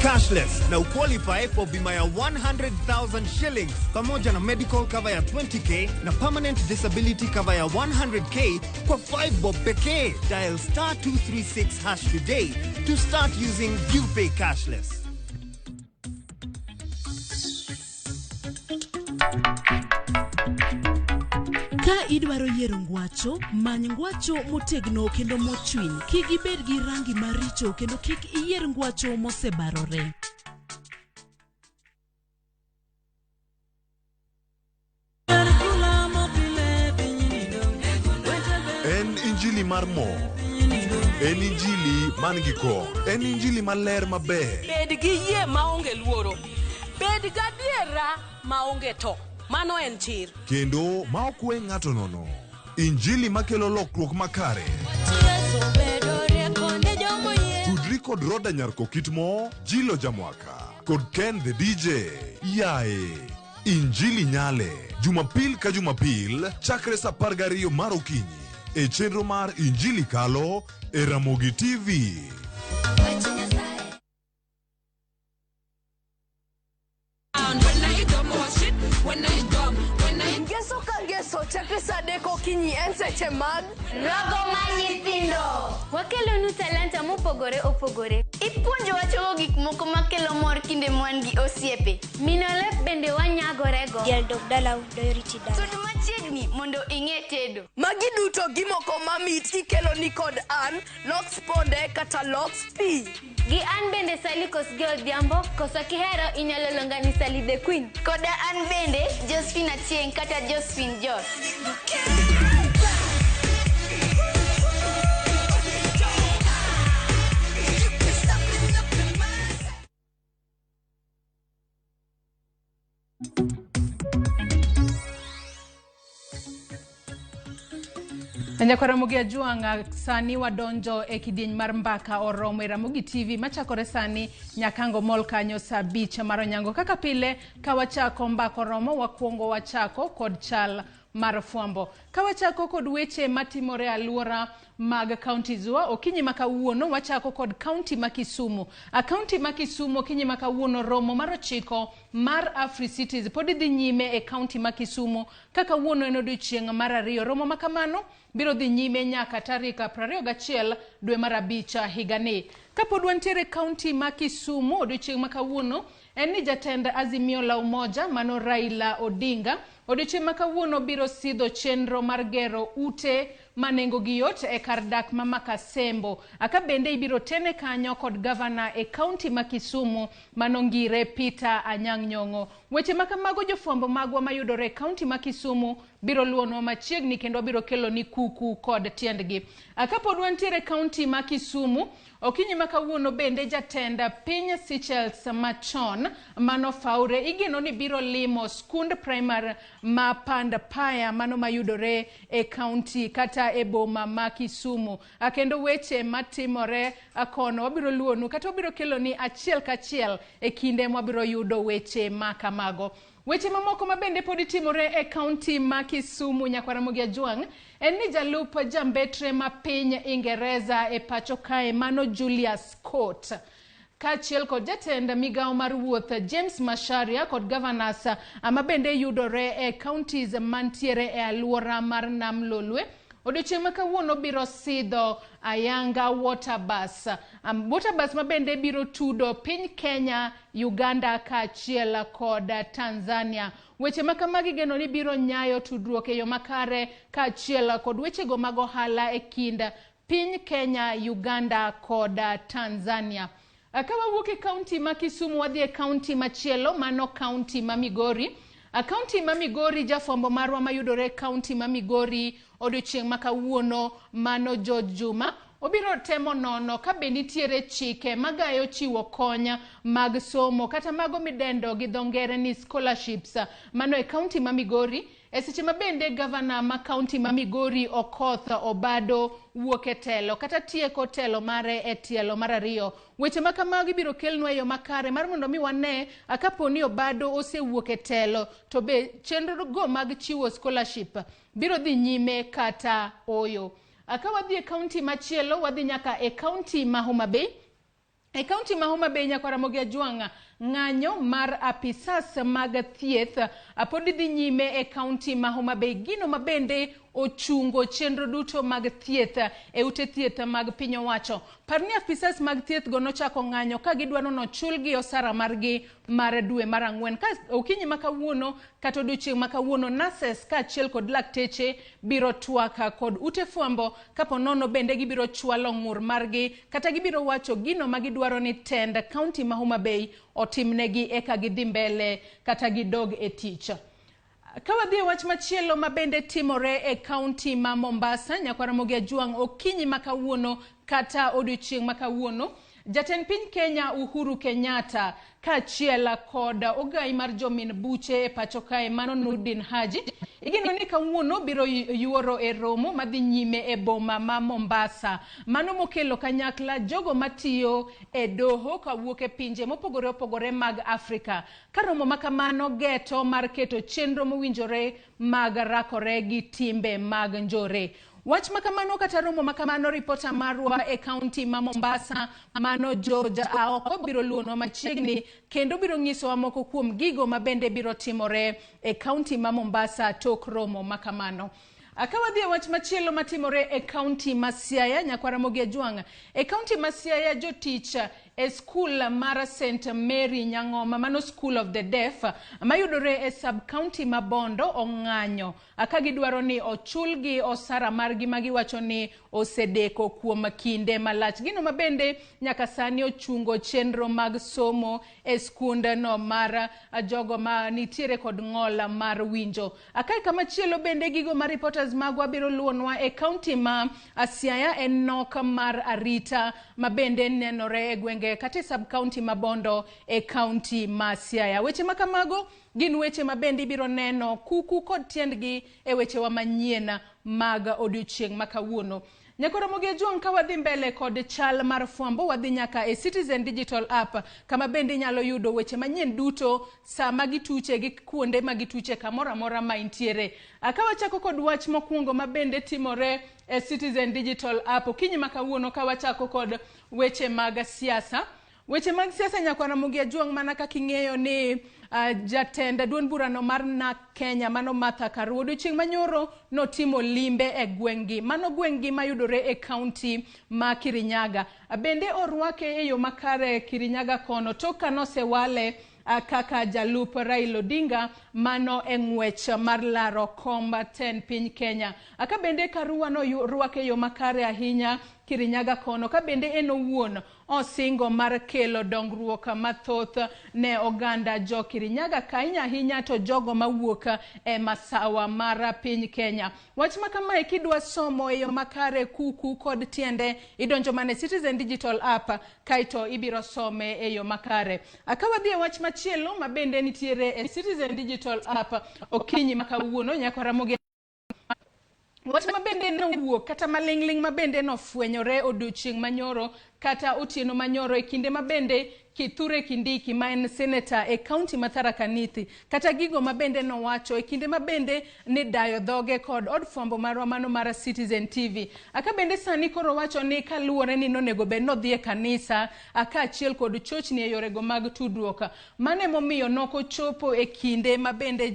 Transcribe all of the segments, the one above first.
Cashless na uqualify for bima ya 100,000 shillings pamoja na medical cover ya 20K na permanent disability cover ya 100K kwa 5 bob pekee. Dial star 236 hash today to start using UPay Cashless. Ka idwaro yiero ngwacho, many ngwacho motegno kendo mochwiny. Kik ibed gi rangi maricho kendo kik iyier ngwacho mosebarore. En injili mar mor. En injili man gi kor. En injili maler maber. Bed gi yie maonge luoro. Bed gadiera maonge to. Mano en chir. Kendo ma ok we ng'ato nono. Injili makelo lokruok makare. Tudri kod Roda Nyar Kokitmo, Jilo Jamwaka kod Ken the DJ. Yae. Injili Nyale. Jumapil ka Jumapil chakre saa 12 mar okinyi. E chenro mar Injili Kalo e Ramogi TV. Ngeso ka ngeso chakre saa adek okinyi en seche mag Rogo mar nyithindo. Wakelonu talanta mopogore opogore. Ipuonjowa chogo gik moko makelo mor kinde mwan gi osiepe. Mino lep bende wanyagorego. Diel dog dalau doyo riti dala. Sud machiegni mondo ing'e tedo. Magi duto gi moko mamit ikeloni kod an Lox Ponde kata Lox P. Gi an bende Sally Kosgei Odhiambo, koso kihero inyalo luonga ni Sally the Queen. Koda an bende Josephine Achieng' kata Josephine Jos. Nyakwa Ramogi Ajwang', sani wadonjo e kidieny mar mbaka oromo e Ramogi TV machakore sani Nyakango Mall kanyo saa 5 mar onyango. Kaka pile ka wachako mbaka oromo, wakwongo wachako kod chal mar fwambo. Ka wachako kod weche matimore e alwora mag counties wa, okinyi ma kawuono wachako kod county ma Kisumu. A county ma Kisumu okinyi ma kawuono romo mar 9 mar Africities pod dhi nyime e county ma Kisumu ka kawuono en odiochieng' mar 2. Romo ma kamano biro dhi nyime nyaka tarik 21 dwe mar 5 higani. Kapod wantiere county ma Kisumu odiochieng' ma kawuono en ni jatend Azimio la Umoja mano Raila Odinga odiochieng' ma kawuono biro sidho chenro mar gero ute ma nengogi yot e kar dak ma Makasembo. Aka bende ibiro tene kanyo kod gavana e county ma Kisumu mano Ngire Peter Anyang' Nyong'o. Weche ma kamago jofwambo magwa mayudore e county ma Kisumu biro luonwa machiegni kendo wabiro kelo ni kuku kod tiendgi. Kapod wantiere county ma Kisumu, okinyi ma kawuono bende jatend piny Seychelles machon mano Faure igeno ni biro limo skund primar ma Pandapaya mano mayudore e county kata e boma ma Kisumu. Kendo weche matimore kono wabiro luonu kata wabiro kelo ni achiel kachiel e kinde mwabiro yudo weche ma kamago. Weche mamoko ma bende pod timore e county ma Kisumu Nyakwar Ramogi Ajwang' en ni jalup jambetre ma piny Ingereza e pacho kae mano Julius Scott kaachiel kod jatend migawo mar wuoth James Macharia kod governors ma bende yudore e counties mantiere e alwora mar Nam Lolwe odiochieng' ma kawuono biro sidho ayanga water bus. Water bus ma bende biro tudo piny Kenya, Uganda kaachiel kod Tanzania. Weche ma kamagi geno ni biro nyayo tudruok e yo makare kaachiel kod wechego mag ohala e kind piny Kenya, Uganda kod Tanzania. Ka wawuok e kaunti ma Kisumu wadhi e kaunti machielo mano kaunti ma Migori. Kaunti ma Migori jafwambo marwa mayudore e kaunti ma Migori odiochieng' ma kawuono mano George Juma obiro temo nono ka be nitiere chike magayo chiwo kony mag somo kata mago midendo gi dho ngere ni scholarships mano e kaunti ma Migori. E seche ma bende gavana ma kaunti ma Migori Okoth Obado wuok e telo kata tieko telo mare e tielo mar 2. Weche ma kamago ibiro kelnwa e yo makare mar mondo mi wane kapo ni Obado osewuok e telo to be chenro go mag chiwo scholarship biro dhi nyime kata oyo. Ka wadhi e kaunti machielo wadhi nyaka e kaunti ma Homa Bay. E kaunti ma Homa Bay Nyakwar Ramogi Ajwang', ng'anyo mar apisas mag thieth pod dhi nyime e kaunti ma Homa Bay, gino ma bende ochungo chenro duto mag thieth e ute thieth mag piny owacho. Par ni apisas mag thieth go nochako ng'anyo ka gidwaro nochulgi osara margi mar dwe mar ang'wen. Ka okinyi ma kawuono kata odiochieng' ma kawuono, nurses kaachiel kod lakteche biro twak kod ute fwambo kapo nono bende gibiro chwalo ng'ur margi kata gibiro wacho gino ma gidwaro ni tend kaunti ma Homa Bay otimnegi eka gidhi mbele kata gidog e tich. Ka wadhi e wach machielo ma bende timore e kaunti ma Mombasa, Nyakwar Ramogi Ajwang' okinyi ma kawuono kata odiochieng' ma kawuono, jatend piny Kenya Uhuru Kenyatta kaachiel kod ogai mar jomin buche e pacho kae mano Nurdin Haji igeno ni kawuono biro yuoro e romo madhi nyime e boma ma Mombasa. Mano mokelo kanyakla jogo matiyo e doho kawuok e pinje mopogore opogore mag Afrika. Ka romo ma kamano geto mar keto chenro mowinjore mag rakore gi timbe mag njore. Wach ma kamano kata romo ma kamano, ripota marwa e kaunti ma Mombasa mano George Aoko biro luonwa machiegni kendo biro nyisowa moko kuom gigo ma bende biro timore e kaunti ma Mombasa tok romo ma kamano. Ka wadhi e wach machielo matimore e kaunti ma Siaya, Nyakwar Ramogi Ajwang', e kaunti ma Siaya jotich e skul mar St Mary Nyang'oma, mano School of the Deaf, mayudore e sub county ma Bondo ong'anyo ka gidwaro ni ochulgi osara margi ma giwacho ni osedeko kuom kinde malach. Gino ma bende nyaka sani ochungo chenro mag somo e skundno mar jogo ma nitiere kod ng'ol mar winjo. Kae kamachielo bende gigo ma reporters magwa biro luonwa e kaunti ma Siaya en nok mar arita ma bende nenore e gwenge kata e sub county ma Bondo e kaunti ma Siaya. Weche ma kamago gin weche ma bende ibiro neno kuku kod tiendgi e wechewa manyien mag odiochieng' ma kawuono. Nyakwar Ramogi Ajwang', ka wadhi mbele kod chal mar fwambo, wadhi nyaka e Citizen Digital App kama bende inyalo yudo weche manyien duto sama gituche gi kuonde ma gituche kamoro amora ma intiere. Ka wachako kod wach mokwongo ma bende timore e Citizen Digital App okinyi ma kawuono, ka wachako kod weche mag siasa. Weche mag siasa Nyakwar Ramogi Ajwang', mana kaka ing'eyo ni jatend duond burano mar NARC Kenya mano Martha Karua odiochieng' manyoro notimo limbe e gweng'gi, mano gweng'gi mayudore e kaunti ma Kirinyaga. Bende orwake e yo makare Kirinyaga kono tok kanosewale kaka jalup Raila Odinga mano e ng'wech mar laro komb tend piny Kenya. Ka bende Karua norwake e yo makare ahinya Kirinyaga kono, ka bende en owuon osingo mar kelo dongruok mathoth ne oganda jo Kirinyaga ahinya ahinya to jogo mawuok e masawa mar piny Kenya. Wach ma kamae kidwa somo e yo makare kuku kod tiende, idonjo mana e Citizen Digital App kaeto ibiro some e yo makare. Ka wadhi e wach machielo ma bende nitiere e Citizen Digital App okinyi ma kawuono, Nyakwar Ramogi, wach ma bende nowuok kata maling'ling' ma bende nofwenyore odiochieng' manyoro kata otieno manyoro e kinde ma bende Kithure Kindiki ma en seneta e kaunti ma Tharaka Nithi kata gigo ma bende nowacho e kinde ma bende ni dayo dhoge kod od fwambo marwa mano mar Citizen TV. Aka bende sani koro wacho ni kaluwore ni nonego bed nodhi e kanisa kaachiel kod chochni e yorego mag tudruok. Mano emomiyo nokochopo e kinde ma bende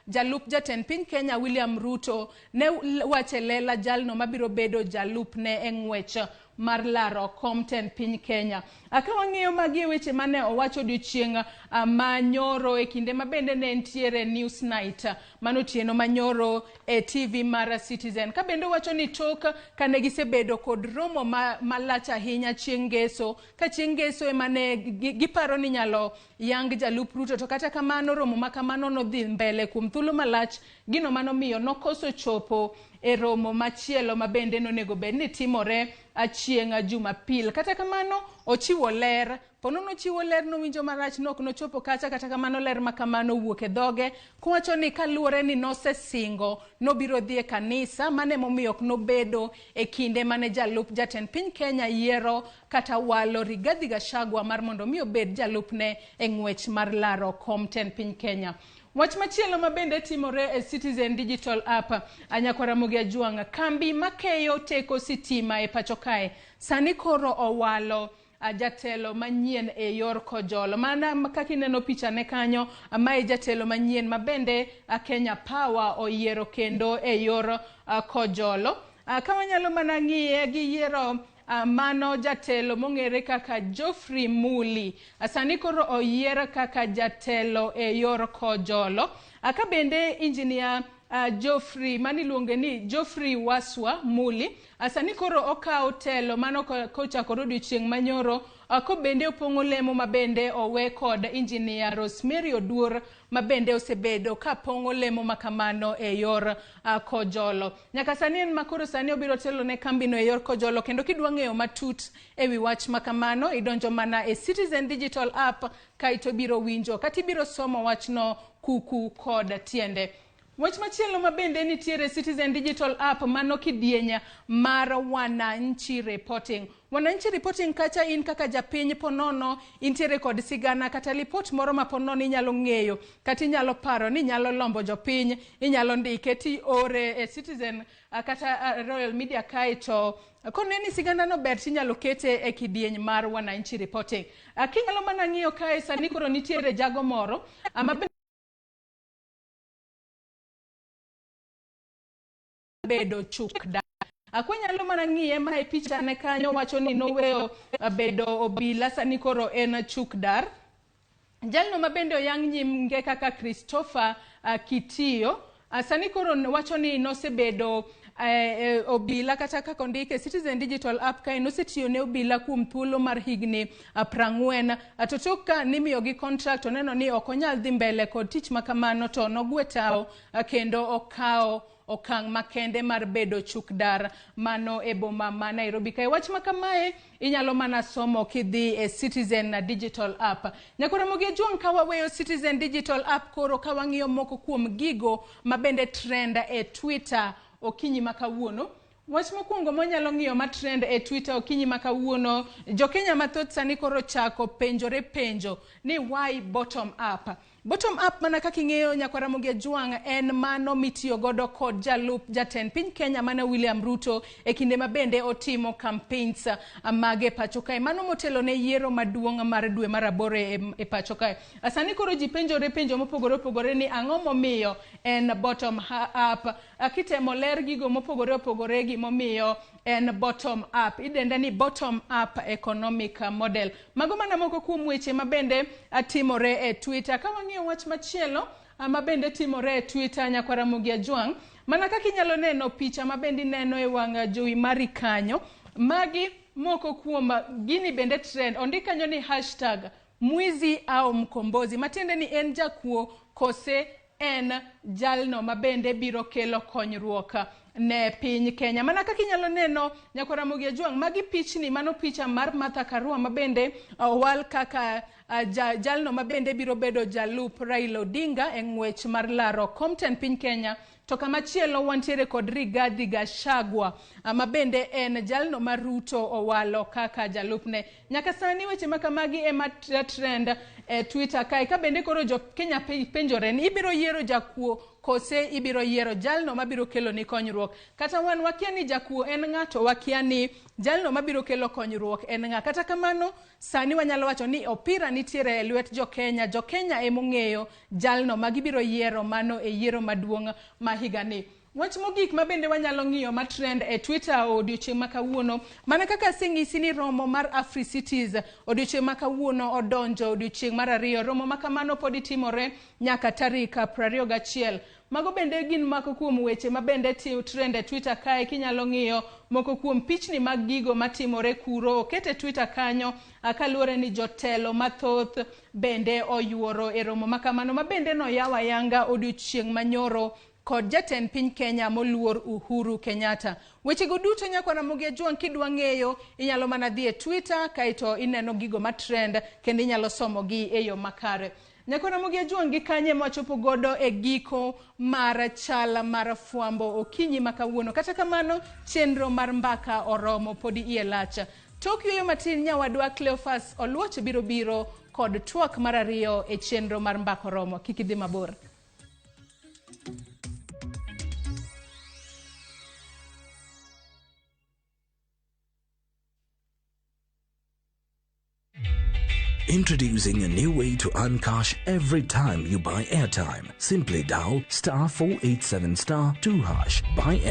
jalup jatend piny Kenya William Ruto ne wache lela jalno mabiro bedo jalupne e ng'wech mar laro kom tend piny Kenya. Ka wang'iyo magi e weche mane owacho odiochieng' manyoro e kinde ma bende ne nitiere News Night mano otieno manyoro e TV mar Citizen. Ka bende owacho ni tok kane gisebedo kod romo malach ahinya chieng' ngeso, ka chieng' ngeso ema ne giparo ni nyalo yang jalup Ruto, to kata kamano romo ma kamano nodhi mbele kuom thuolo malach, gino manomiyo nokoso chopo e romo machielo ma bende nonego bed ni timore chieng' Jumapil. Kata kamano ochiwo ler, pono nochiwo ler nowinjo marach nok nochopo kacha, kata kamano ler ma kamano owuok e dhoge kowacho ni kaluwore ni nosesingo nobiro dhi e kanisa, mano emomiyo ok nobedo e kinde mane jalup jatend piny Kenya yiero kata walo Rigathi Gachagua mar mondo mi obed jalupne e ng'wech mar laro kom tend piny Kenya. Wach machielo ma bende timore e Citizen Digital App, Nyakwar Ramogi Ajwang', kambi makeyo teko sitima e pacho kae sani koro owalo jatelo manyien e yor Kojolo. Mana kaka ineno picha ne kanyo, mae jatelo manyien ma bende Kenya Power oyiero kendo e yor Kojolo. Ka wanyalo mana ng'iye gi yiero mano jatelo mong'ere kaka Geoffrey Muli. Sani koro oyier kaka jatelo e yor Kojolo. Ka bende engineer Geoffrey maniluonge ni Geoffrey Waswa Muli sani koro okawo telo mano kochakore odiochieng' manyoro kobende opong'o lemo mabende owe kod engineer Rosemary Oduor mabende osebedo kapong'o lemo makamano e yor Kojolo. Nyaka sani en makoro sani obiro telo ne kambino e yor Kojolo, kendo kidwa ng'eyo matut ewi wach makamano idonjo mana e Citizen Digital App kaeto ibiro winjo kata ibiro somo wachno kuku kod tiende. Wach machielo mabende nitiere Citizen Digital App mano kidieny mar Wananchi Reporting. Wananchi Reporting kacha in kaka japiny ponono intiere kod sigana kata lipot moro ma ponono inyalo ng'eyo kata inyalo paro ni inyalo lombo jopiny, inyalo ndike ti ore e Citizen kata Royal Media kae to koneni sigana no ber tinyalo kete e kidieny mar Wananchi Reporting. Kinyalo mana ng'iyo kae sani koro nitiere jago moro ma bedo chukda. Kwanyalo mana ng'iye ma e picha ne kanyo wacho ni noweyo bedo obila sani koro en chukdar. Jalno mabende oyang nyinge kaka Christopher Kitiyo sani koro wacho ni nosebedo obila kata kaka ondike Citizen Digital App kae nosetiyo ne obila kuom thuolo mar higni 40 to tok ka nimiyogi contract oneno ni ok onyal dhi mbele kod tich makamano to nogwe tao kendo okawo okang' makende mar bedo chukdar mano e boma ma Nairobi. Kae wach ma kamae inyalo mana somo kidhi e Citizen Digital App. Nyakora Ramogi Ajwang' ka waweyo Citizen Digital App koro ka wang'iyo moko kuom gigo mabende trend e Twitter okinyi ma kawuono. Wach mokwongo mwanyalo ng'iyo ma trend e Twitter okinyi ma kawuono, jo-Kenya mathoth sani koro chako penjore penjo ni why bottom up? Bottom up mana kaka ing'eyo Nyakwar Ramogi Ajwang' en mano mitiyo godo kod jalup jatend piny Kenya mana William Ruto e kinde ma bende otimo campaigns mage pacho kae. Mano motelo ne yiero maduong' mar dwe mar aboro e pacho kae. Sani koro ji penjore penjo mopogore opogore ni ang'o momiyo en bottom up. Kitemo ler gigo mopogore opogore gimomiyo en bottom up. Idende ni bottom up economic model. Mago mana moko kuom weche mabende timore e Twitter. Ka wang'iyo wach machielo mabende timore e Twitter Nyakwar Ramogi Ajwang', mana kaka inyalo neno picha mabende ineno e wang' jowi mari kanyo, magi moko kuom gini bende trend. Ondik kanyo ni hashtag mwizi au mkombozi, matiende ni en jakuo kose en jalno mabende biro kelo konyruok ne piny Kenya. Mana kaka inyalo neno Nyakwar Ramogi Ajwang', magi pichni, mano picha mar Martha Karua mabende owal kaka jalno mabende biro bedo jalup Raila Odinga e ng'wech mar laro kom tend piny Kenya. To kamachielo wantiere kod Rigathi Gachagua mabende en jalno ma Ruto owalo kaka jalupne. Nyaka sani weche ma kamagi ema trend e Twitter kae. Ka bende koro jo Kenya penjore ni ibiro yiero jakuo kose ibiro yiero jalno mabiro kelo ni konyruok. Kata wan wakia ni jakuo en ng'ato, wakia ni jalno mabiro kelo konyruok en ng'a. Kata kamano sani wanyalo wacho ni opira nitiere e lwet jo Kenya. Jo Kenya emong'eyo jalno ma gibiro yiero mano e yiero maduong' ma higani. Wach mogik ma bende wanyalo ng'iyo ma trend e Twitter odiochieng' ma kawuono, mana kaka aseng'isi ni romo mar AfriCities odiochieng' ma kawuono odonjo odiochieng' mar ariyo. Romo ma kamano pod itimore nyaka tarik 21. Mago bende gin moko kuom weche ma bende trend e Twitter kae. Kinyalo ng'iyo moko kuom pichni mag gigo matimore kuro oket e Twitter kanyo kaluwore ni jotelo mathoth bende oyuoro e romo ma kamano ma bende noyaw ayanga odiochieng' manyoro kod jatend piny Kenya moluor Uhuru Kenyatta. Wechego duto Nyakwar Ramogi Ajwang' kidwa ng'eyo inyalo mana dhi e Twitter kaeto ineno gigo ma trend kendo inyalo somogi e yo makare. Nyakwar Ramogi Ajwang' gi kanye mwachopo godo e giko mar chal mar fwambo okinyi ma kawuono. Kata kamano chenro mar mbaka oromo podi iye lach. Tok yueyo matin nyawadwa Cleophas Oluoch biro biro kod twak mar ariyo e chenro mar mbaka oromo. Kik idhi mabor. Introducing a new way to earn cash every time you buy airtime. Simply dial star 487 star 2 hash, buy